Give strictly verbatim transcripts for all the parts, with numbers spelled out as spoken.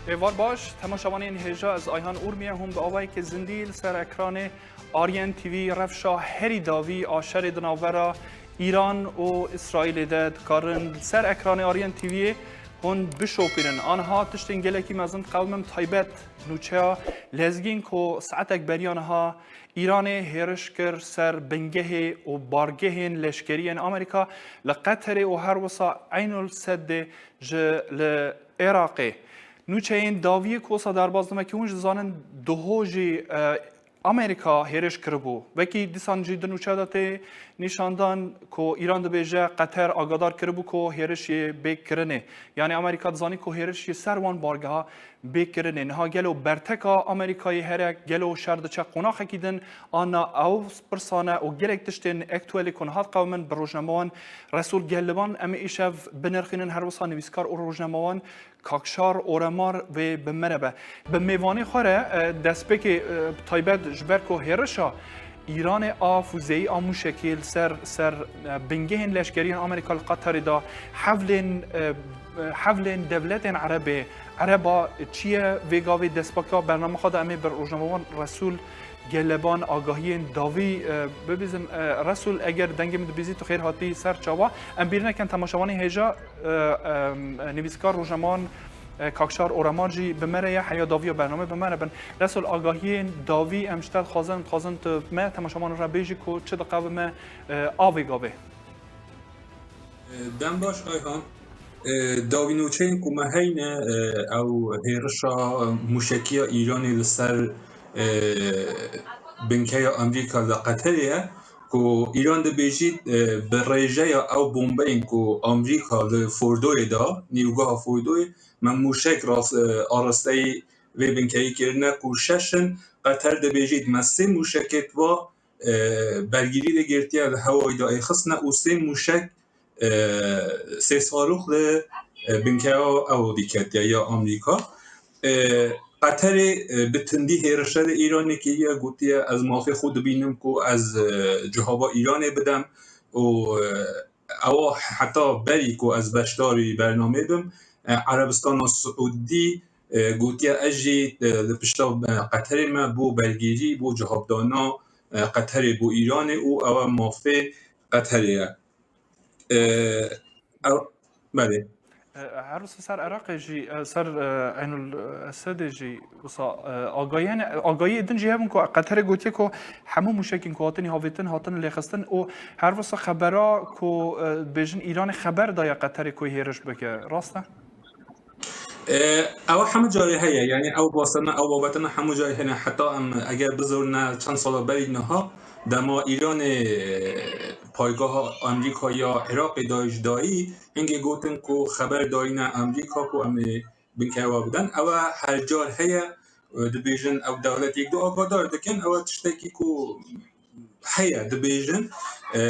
Êvar baş, temaşevanên hêja, ez Ayhan Urmiye, hûn bi awayekî zindî li ser ekranê Aryen T V rewşa herî dawî a şerê di navbera Îran û Îsraîlê de dikarin. Li ser ekranê Aryen T V'yê hûn bişopînin. Aniha tiştên gelekî mezin diqewimin, taybet nûçeya Lezgîn ku saetek beriya niha Îranê hêriş kir ser bingehê û bargehên leşkerî yên Amerîka li Qeterê û her wisa Eynul Sedê ji li Iraqê. Nûçeyên dawiyê ku wisa derbas dikin, wekî hûn jî dizanin, duho jî, e, Amerîka hêriş kiribû. Wekî dîsan jî di nûçeya de tê nîşandan ku Îran dibêje Qeter agadar kiribû ku hêriş yê bê kirinê. Yanî Amerîka dizanî ku hêriş yê ser wan bargeha bê kirinê. Niha gelo berteka Amerîkayê here, gelo şer diçe qonaxekî din, an na, ew pirsa ne û gelek tiştên aktuelê ku niha diqewimin bi rojnamewan Resûl Geliban em ê îşev binirxînin, her wisa nivîskar û rojnamewan Kakşar Oremar wê bi me re be. Bi mêvanê xwe re, e, destpêkê, e, taybet ji ber ku hêrişa Îranê a fûzeyî a mûşekê li ser, ser, e, bingehên leşkerî yên Amerîka li Qeterê de hewlên, e, e, hewlên dewletên Erebê, Ereba çi ye, vê gavê destpêka bername xwe de em ê bi rojnamewan Resûl Geleban agahiyên dawî, e, bibîzin. E, Resûl, eger dengê min dibîzî, tu xêr hatî ser çawa. Em bîr nekin temaşevanê hêja, e, e, nivîskar rojnamewan, e, Kakşar Oremar jî bi me re ye, heya daviya bernamê bi me re bin. Resûl, agahiyên dawî em ji te dixwazin, dixwazin tu me temaşevan re bêjî ku çi diqewime, e, a vê gavê. Dem baş Ayhan. E, dawî nûçeyên ku me heyne, e, ew hêrişa mûşekiya Îranê li ser, e, binkeya Amerîka li Qeterê ye, ku Îran dibêjît, e, bi rêjeya ew bombeyên ku Amerîka li Fordoyê da, nîvgeha Fordoyê, me mûşek rast-, e, arasteyî vê binkeyî kirine ku şeş in. Qeter dibêjît me sê mûşekê twa, e, bergirî de girtiye, li hewayî de êxistine û sê mûşek, e, sê salûx li, e, binkeya ew dî ketiye ya Amerîka. E, Qeterê, e, bi tundî hêrişe li Îranê kiriye, gotiye, ez mafê xwe dibînim ku ez, e, cihaba Îranê bidem û, e, ewa heta berî ku ez beşdarî bernamê bim, e, Erebistana Siûdî, e, gotiye, ez jî, e, li pişta, e, Qeterê me bo bergirî, bo cihabdana, e, Qeterê bo Îranê û ew e mafê Qeterê ye. E, ew, belê. E, her wisa ser Iraqê jî, e, ser, e, Eynul Esedê jî wisa, e, agahiyên, agahiyê din jî hebin ku Qeterê gotiye ku hemû mûşekên ku hatin havêtin, hatin lêxistin û her wisa xebera ku, e, bêjin Îranê xeber daye Qeterê ku hêriş bike. Rast e? E, ew hemû carê heye, yani ew basana, ew babetana hemû carê hene. Heta em eger bizorne çend sala berî niha, dema Îranê, e, paygaha Amerîka ya Iraqê dayî ji dayî, hingê gotin ku xeber dayîne Amerîka ku em ê binkewa bidin. Ew e her car heye, e, dibêjin ew dewlet yek du agadar dikin, ew e tiştekî ku heye, dibêjin, e,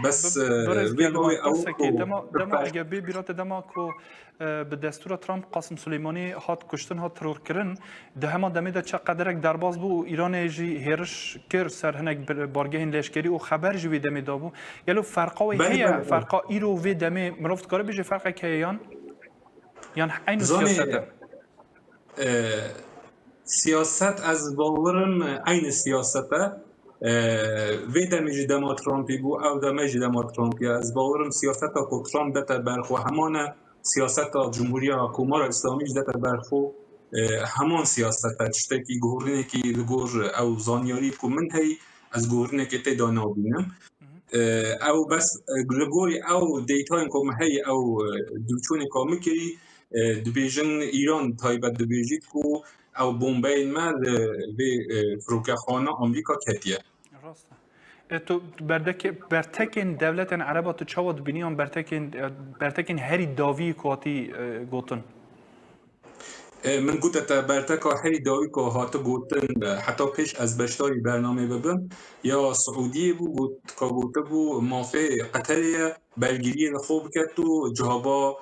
bes, Bi-, e, birêz vê Gelman, gavê ew pirsekê, ku dema, dema, eger bê bîra te dema ku, e, bi destûra Trump Qasim Suleymanî hat kuştin, hat terorkirin, di heman demê de çi qederek derbas bû û Îranê jî hêriş kir ser hinek bi-, bargehên leşkerî û xeber jî wê demê dabû. Gelo ferqa wê Belê, heye, belê, belê. Ferqa îro vê demê mirov dikare bêje ferqek heye yan? Yan eynî Zanî, siyaset e? e, siyaset ez bawerim eynî siyaset e. E, vê demê jî dema Trumpî bû, ew demê jî dema Trumpî ye. Ez bawerim siyaseta ku Trump dete ber xwe heman e, siyaseta Cumhuriya Komara Îslamî jî dete ber xwe, e, heman siyaset e. Tiştekî guhurînekî li gor ew zanyarî ku min heyî, ez guhurînekê tê de nabînim. E, ew bes, e, li gorî ew dêtayên ku me heye, ew, e, dûçûnê ku me kirî, e, dibêjin Îran taybet dibêjît ku ew bombeyên me li vê, e, firokexana Amerîka ketiye. Rast e. E, tu berdeke-, bertekên dewletên Ereba tu çawa dibînî yan bertekên, e, bertekên herî dawî ku hatî, e, gotin? E, min gote te berteka herî dawî ku hate gotin, e, heta pêş ez beşdarî bernamê bibim, ya Siûdiyê bû, got, ka gotibû mafê Qeterê ye, bergiriyê li xwe biket û cihaba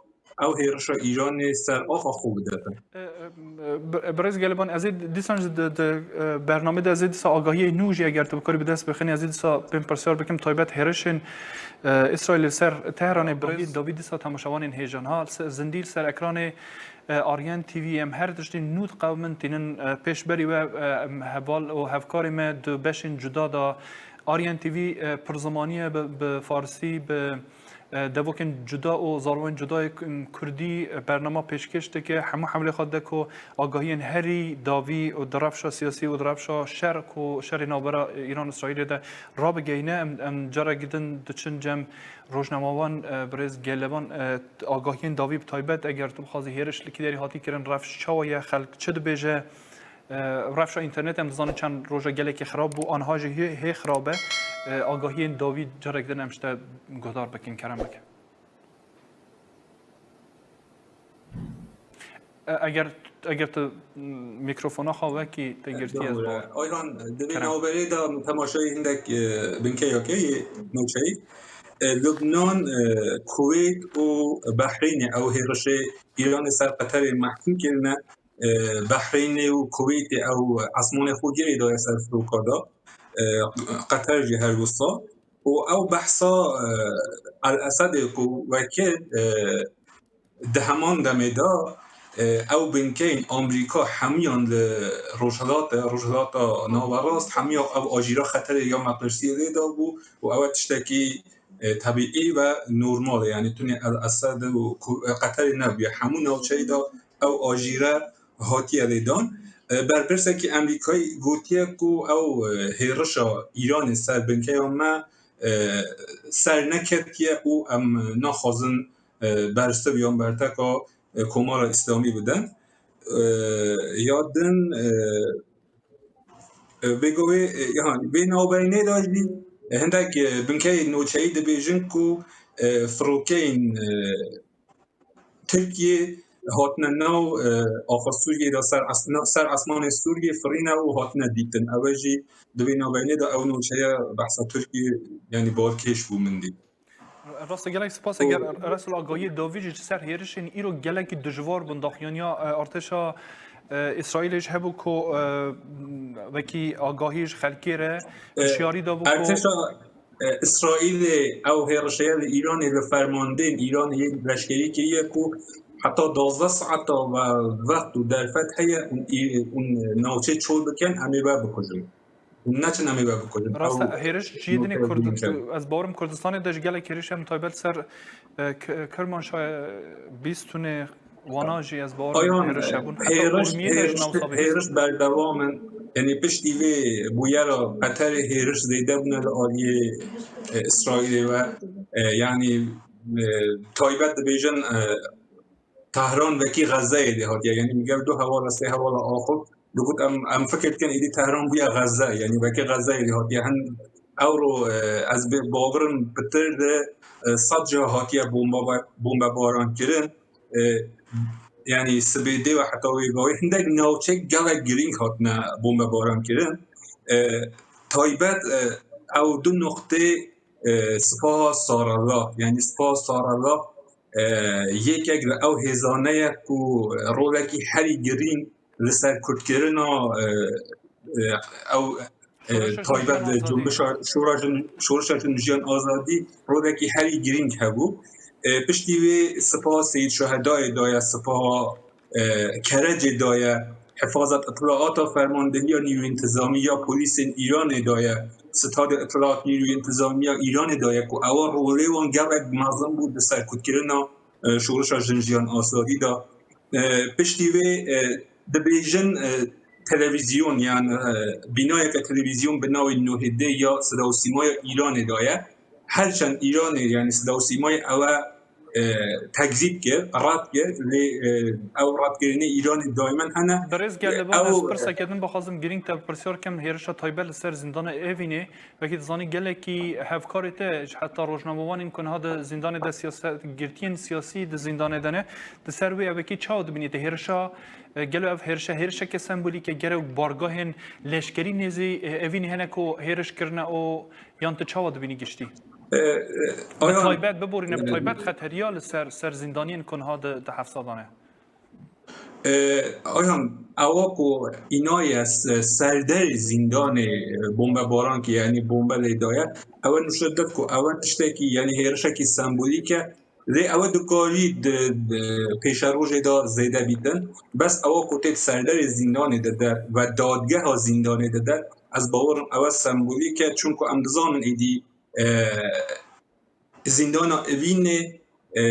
ew hêrişa Îranê ser axa xwe bidete. E, e, bi-, Birêz Geliban, ez ê dîsan jî di, di, e, bernamê de ez ê dîsa agahiyê nû jî eger tu bikarî bi dest bixînî, ez ê dîsa pê pirsyar bikim taybet hêrişên, e, Îsraîlê li ser Tehranê. Birêz Davî dîsa temaşevanên hêjan. Ha, se-, zindî li ser ekranê, e, Aryan T V em her tiştî nû diqewimin tînin, e, pêşberî we, e, em heval û hevkarê me di beşên cuda de Aryan T V, e, pirzimanî ye bi, bi farsî, bi, e, devokên cuda û zarokên cuda yê k-, kurdî, e, bernama pêşkêş dike. Hemû hewlê xwe dide ku agahiyên herî dawî û di rewşa siyasî û di rewşa şer ku şerê navbera, e, Îran û Îsraîlê de rabigeyne. Em, em carek din diçin cem rojnamevan, e, birêz Gelevan, e, agahiyên dawî bi taybet eger tu bixwazî hêriş li kî derî hatî kirin, rewş çawa ye, xelk çi dibêje? E, rewşa înternetê em dizanin çend roja gelekî xirab bû, aniha jî hê, hê xirab e. E, agahiyên dawî carek din em ji te guhdar bikin, kerem bike. E, eger, eger tu, m, mîkrofona xwe wekî te girtiye, ez bawer. Ayhan, di vê navberê de min temaşayî hindek, e, binkeyokê yê nûçeyî. E, Lubnan, e, Kuweyt û Behreynê ew hêrişê Îranê ser Qeterê mehkûm kirine. E, Behreynê û Kuweytê ew esmanê xwe girê daye ser firoka de. E, Qeter jî her wisa. Û ew behsa, e, El Esedê ku wekî, e, di heman demê de, e, ew binkeyên Amerîka hemiyan li Rojhilata, Rojhilata Naverast, hemiya ew ajîra Xeterê ya metirsiyê lê dabû û ew tiştekî, e, tebîî ve normal e. Yanî tunê El Esed û ku-, e, Qeterê nebûye. Hemû navçeyê de ew ajîre hatiye lêdan. E, berpirsekî Amerîkayî gotiye ku ew, e, hêrişa Îranê ser binkeya me, e, ser neketiye û em naxwazin, e, bersiv yan berteka, e, Komara Îslamî bidin. E, ya din, e, e, bêgo wê, e, yan, vê navberînê de jî, e, hindek, e, binkeyên nûçeyî dibêjin ku, e, firokeyên, e, Tirkiyê hatine nav, e, axa Sûriyê de ser es-, na-, ser esmanê Sûriyê firîne û hatine dîtin. Ew e jî di vê navberînê de ew nûçeye behsa Tirkiyê, yanî balkêş bû min dî. Rast e, gelek spas. Eger Resul agahiyê dawî jî ji ser hêrişên îro gelekî dijwar bûn, daxuyaniya, e, artêşa, e, Îsraîlê jî hebû ku, e, wekî agahî ji xelkê re, e, hişyarî dabû ku Artêşa, e, Îsraîlê ew hêrişeya li Îranê li fermandeyên Îranê yên leşkerî kiriye ku heta duwazdeh saeta ve wext û derfet heye û î-, û navçê çol bikin, em ê we bikujin. Hûn neçin em ê we bikujin. Rast e, hêriş cihê dinê Kurd-, ez bawerim Kurdistanê de ji gelek hêriş em taybet ser, e, K-, Kirmanşahê bîst tunê wana jî ez bawerim hêriş hebûn. Heta Urmiyê de ji nav sabê hêriş berdewam in. Yanî piştî vê bûyera Qeterê hêriş zêde bûne li aliyê, e, Îsraîlê ve. E, yanî, e, taybet dibêjin, e, Tehran wekî Xezeyê lê hatiye. Yanî min gel du hevala, sê hevala axuft. Digot em, em fikir dikin êdî Tehran bûye Xeze. Yanî wekî Xezeyê lê hatiye. Hin ewro, e, ez bê bawerim pitir de, e, sed cih hatiye bombe, bombebaran kirin. E, yanî sibê dê ve heta wê gavê hindek navçeyek gelek girîng hatine bombebaran kirin. E, taybet, e, ew du noqtê, e, Sipaha Sarellah, yanî Sipaha Sarellah, e, yekek li ew hêzane ye ku rolekî herî girîng li serkutkirina, e, e, ew, e, taybet li cumbişa şora jin, şorişa jin jiyan azadî rolekî herî girîng hebû. E, piştî wê Sipaha Seyîd Şuhedayê daye, Sipaha e, Kerecê daye, Hifazet Îtilaata Fermandehiya Nîroyên Întizamî ya Polîsên Îranê daye, Stadê Îtilaat Nîroyên Întizamî ya Îranê daye ku ewa rolê wan gelek mezin bû di serkutkirina, e, şorişa jin jiyan azadî de. E, piştî vê, e, dibêjin, e, televîzyon yan, e, bînayeke televîzyon bi navê Nuhê Dê ya Seda û Sîmaya Îranê daye. Her çend Îranê, yanî Seda û Sîmayê ewe, e, tekzîb kir, red kir, lê, e, ew redkirinê Îranê daimen hene. Birêz Geleban, ez pirseke din bixwazim girîng te pirsyar kim, hêrişa taybet li ser zîndana Evînê, wekî dizanî gelekî hevkarê te ji heta rojnamevanên ku niha di zîndanê de siyaset, girtiyên siyasî di zîndanê de ne, di ser wê ew wekî çawa dibînî te hêrişa, e, gelo ev hêrişe, hêrişeke sembolîk e, gelo bargahên leşkerî nêzî, e, Evînê hene ku hêriş kirine û Yan tu çawa dibînî giştî? Bi taybet biborîne, bi taybet xeteriya li ser, ser zîndaniyên ku niha di, di hefsa de ne. Ayhan, ewa ku înaye serderê zîndanê bombebaran kir, yanî bombe lê daye, ew nûşe dide ku ew tiştekî, yanî hêrişekî sembolîk e. Lê ew dikarî di, di pêşerojê de zêde bîtin. Bes ewa ku tê serderê zîndanê de der ve dadgeha zîndanê de der, ez bawerim ew sembolîk e, çunku em dizanin êdî, e, zîndana Evînê, e,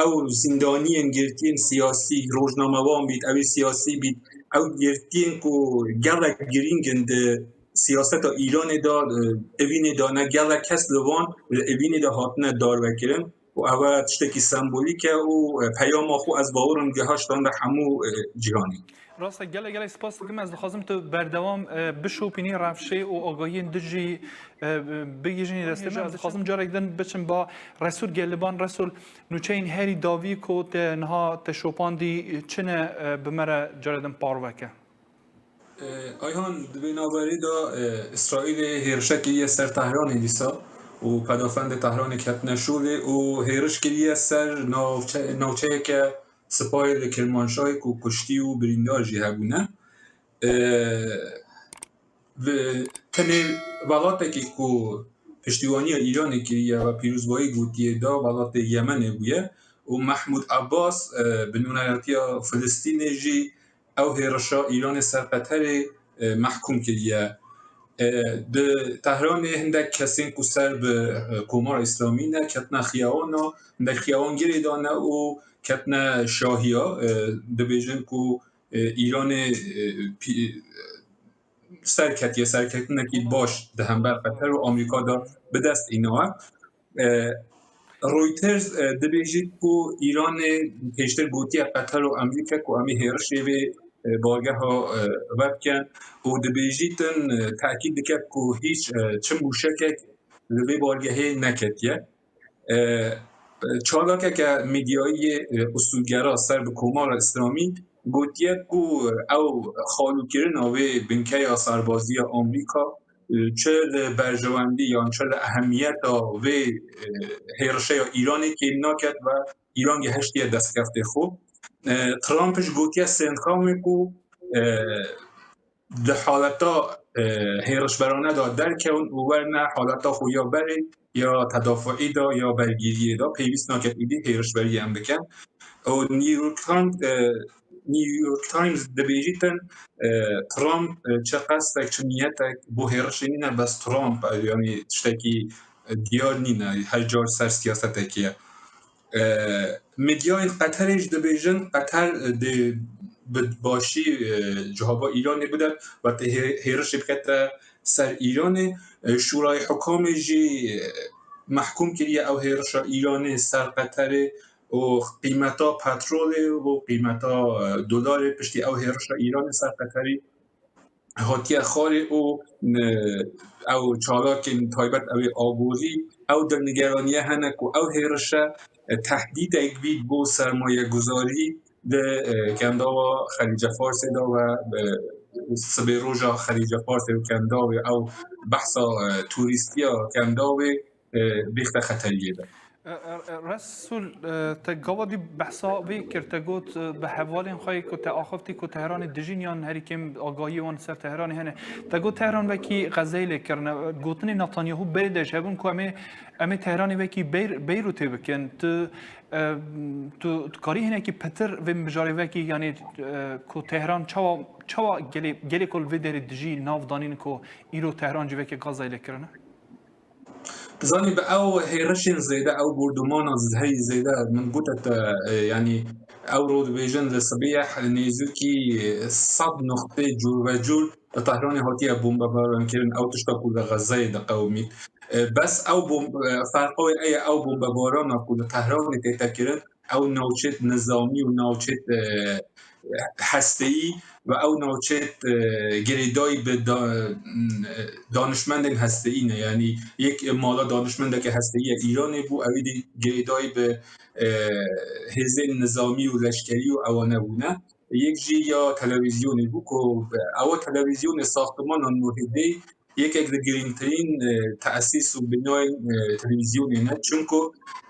ew zîndaniyên girtiyên siyasî, rojnamevan bît, ew ê siyasî bît, ew girtiyên ku gelek girîng in di siyaseta Îranê de, e, Evînê de ne, gelek kes li van li Evînê de hatine darvekirin û ev tiştekî sembolîk e û, e, peyama xwe ez bawerim gihiştande hemû, e, cîhanê. Rast e, gelek gelek spas dikim. Ez dixwazim tu berdewam, e, bişopînî rewşê û agahiyên dijî, e, bigihîjînî destê me. Ez dixwazim carek din biçim ba Resul Geliban. Resul, nûçeyên herî dawî ku te niha te şopandî çi ne, e, bi me re carek din parve ke. E, Ayhan, di vê navberê de, e, Îsraîlê hêrişek kiriye ser Tehranê dîsa û pedafendê Tehranê ketine şûlê û hêriş kiriye ser navçe-, navçeyeke sipayê li Kirmanşahê ku kuştî û birîndar jî hebûne. E, bi tenê welatekî ku piştîwaniya Îranê kiriye ve pîrozbayî gotiye da welatê Yemenê bûye û Mehmûd Abbas, e, binûneratiya Filistînê jî ew hêrişa Îranê ser Qeterê, e, mehkûm kiriye. E, di Tehranê hindek kesên ku ser bi, e, Komara Îslamî ne, ketine xiyawana, hindek xiyawan girê dane û ketine şahiya. E, dibêjin ku, e, Îranê, e, pî-, serketiye, serketinekî baş di hember Qeter û Amerîka de bi dest înawe. E, Reuters, e, dibêjît ku Îranê pêştir gotiye Qeter û Amerîka ku em ê hêrişê vê, e, bargeha, e, vebikin û dibêjîtin, e, tekîd dike ku hîç, e, çi mûşekek li vê bargehê neketiye. E, çalakeke medyayî yê, e, usulgera ser bi Komara Îslamî gotiye ku ew xalûkirina wê binkeya serbaziya Amerîka, e, çi li berjewendî yan çi li ehemiyeta wê, e, hêrişeya Îranê kêm naket ve Îran gihiştiye destkeftê xwe. E, Trump jî gotiye Sêntxamê ku, e, di haleta, e, hêrişberane de derkevin û werine haleta xwe ya berê ya tedafuî de ya bergiriyê de, pêwîst naket êdî hêrişberiyê em bikin. Û New York Times, e, New York Times dibêjîtin, e, Trump, e, çi qestek, çi niyetek bo hêrişê nîne, bes Trump, e, yanî tiştekî, e, diyar nîne, her car ser siyasetekî ye. E, medyayên Qeterê jî dibêjin, Qeter, e, dê bi başî, e, cihaba Îranê bide, wextê hê-, hêrişê bikete ser Îranê. E, Şûrayê Hukamê jî, e, mehkûm kiriye ew hêrişa Îranê ser Qeterê û qîmeta petrolê û qîmeta, e, dolarê piştî ew hêrişa Îranê ser Qeterî hatiye xwarê û, e, ew çalakên taybet, ew ê aborî, ew dilnigeraniye hene ku ew hêrişe, e, tehdîdek bît bo sermayeguzarî di, e, kendava Xelîce Farsê de ve, e, sibê roja Xelîce Farsê û kendavê ew behsa, e, turîstiya kendavê, e, bêxte xeteriyê de. E, e, e, Resul, e, te gava dî behsa vê kir, te got, e, bi hevalên xwe yê ku te axaftî ku Tehranê dijîn yan herî kêm agahiyê wan ser Tehranê hene. Te got Tehran wekî Xezeyê lê kirine. E, gotinê Netanyahu berê de ji hebûn ku em ê, em ê Tehranê wekî Beyr-, Beyrûtê bikin. Tu, e, tu, tu karî hinekî pitir vê mijarê vekî, yanî, e, ku Tehran çawa, çawa gelê, gelê ku li vê derê dijî nav danîn ku îro Tehran civekê Xezeyê lê kirine? Dizanî bi ew hêrişên zêde, ew bordûmana zî herî zêde, min gote te, e, yanî ew ro dibêjin li sibê nêzûkî sed noqtê cûr ve cûr li Tehranê hatiye bombebarankirin, ew tişta ku li Xezeyê diqewimît. E, bes ew bom-, e, ferqa wê eye, ew bombebarana ku li Tehranê tête kirin, ew navçêt nizamî û navçêt, e, hesteyî ve ew navçêt, e, girêdayî bi da-, e, danişmendên hesteyî ne. Yanî yek mala danişmendeke hesteyî ya Îranê bû, ew êdî girêdayî bi, e, hêzên nizamî û leşkerî û ewane bûne. Yek jî ya televîzyonê bû ku ewa televîzyonê saxtimanan Muhêdê yekek li girîngtirîn, e, tesîs û binayên, e, televîzyonê ne. Çunku,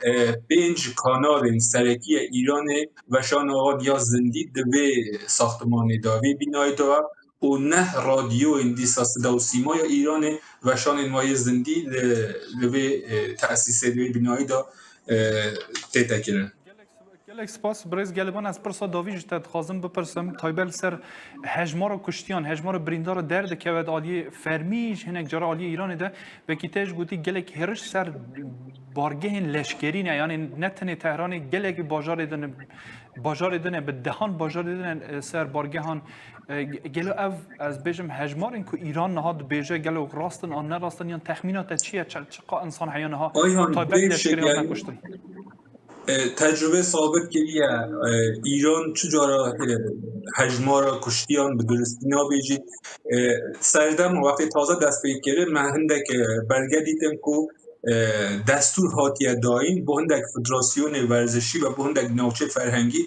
e, pênc kanalên serekî ya Îranê veşan ava ya zindî di vê saxtimanê de, vê bînayê de û neh radyoyên dîsa Seda û Sîma ya Îranê veşanên wayê zindî li, li vê, e, tesîsê, li vê binayê de, e, tête kirin. Gelek spas, birêz Gelibon, ez pirsa dawî ji te dixwazim bipirsim, taybet li ser hejmara kuştiyan, hejmara birîndara derdikeve di aliyê fermî, ji hinek cara aliyê Îranê de, wekî te ji gotî gelek hêriş ser bargehên leşkerî ne, yanî ne tenê Tehranê, gelekî bajarê din, bajarê din e, bi dehan bajarê din e, ser bargehan, e, gelo ev, ez bêjim, hejmarên ku Îran niha dibêje, gelo rast in an ne rast in, yan texmîna te çi ye, çi, çiqa insan heye niha Ayhan, taybet leşkerî hatine kuştin? E, tecrûbê sabit kiriye, e, Îran çi cara, e, hejmara kuştiyan bi duristî nabêjî. E, serdem wextê taze dest pê kir, me hindek, e, belge dîtin ku, e, destûr hatiye dayîn bo hindek federasyonê werzişî ve bo hindek navçê ferhengî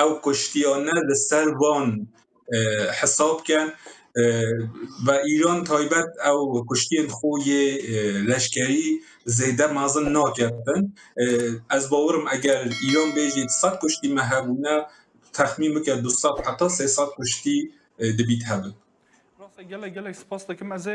ew kuştiyane li ser van e, hesab ken, e, ve Îran taybet ew kuştiyên xwe yê, e, leşkerî zêde mezin nake bin. E, ez bawerim eger Îran bêjî sed kuştî me hebûne, texmîn bike du sed heta sê sed kuştî, e, dibît hebin. Rast e, gelek, gelek spas dikim. Ez ê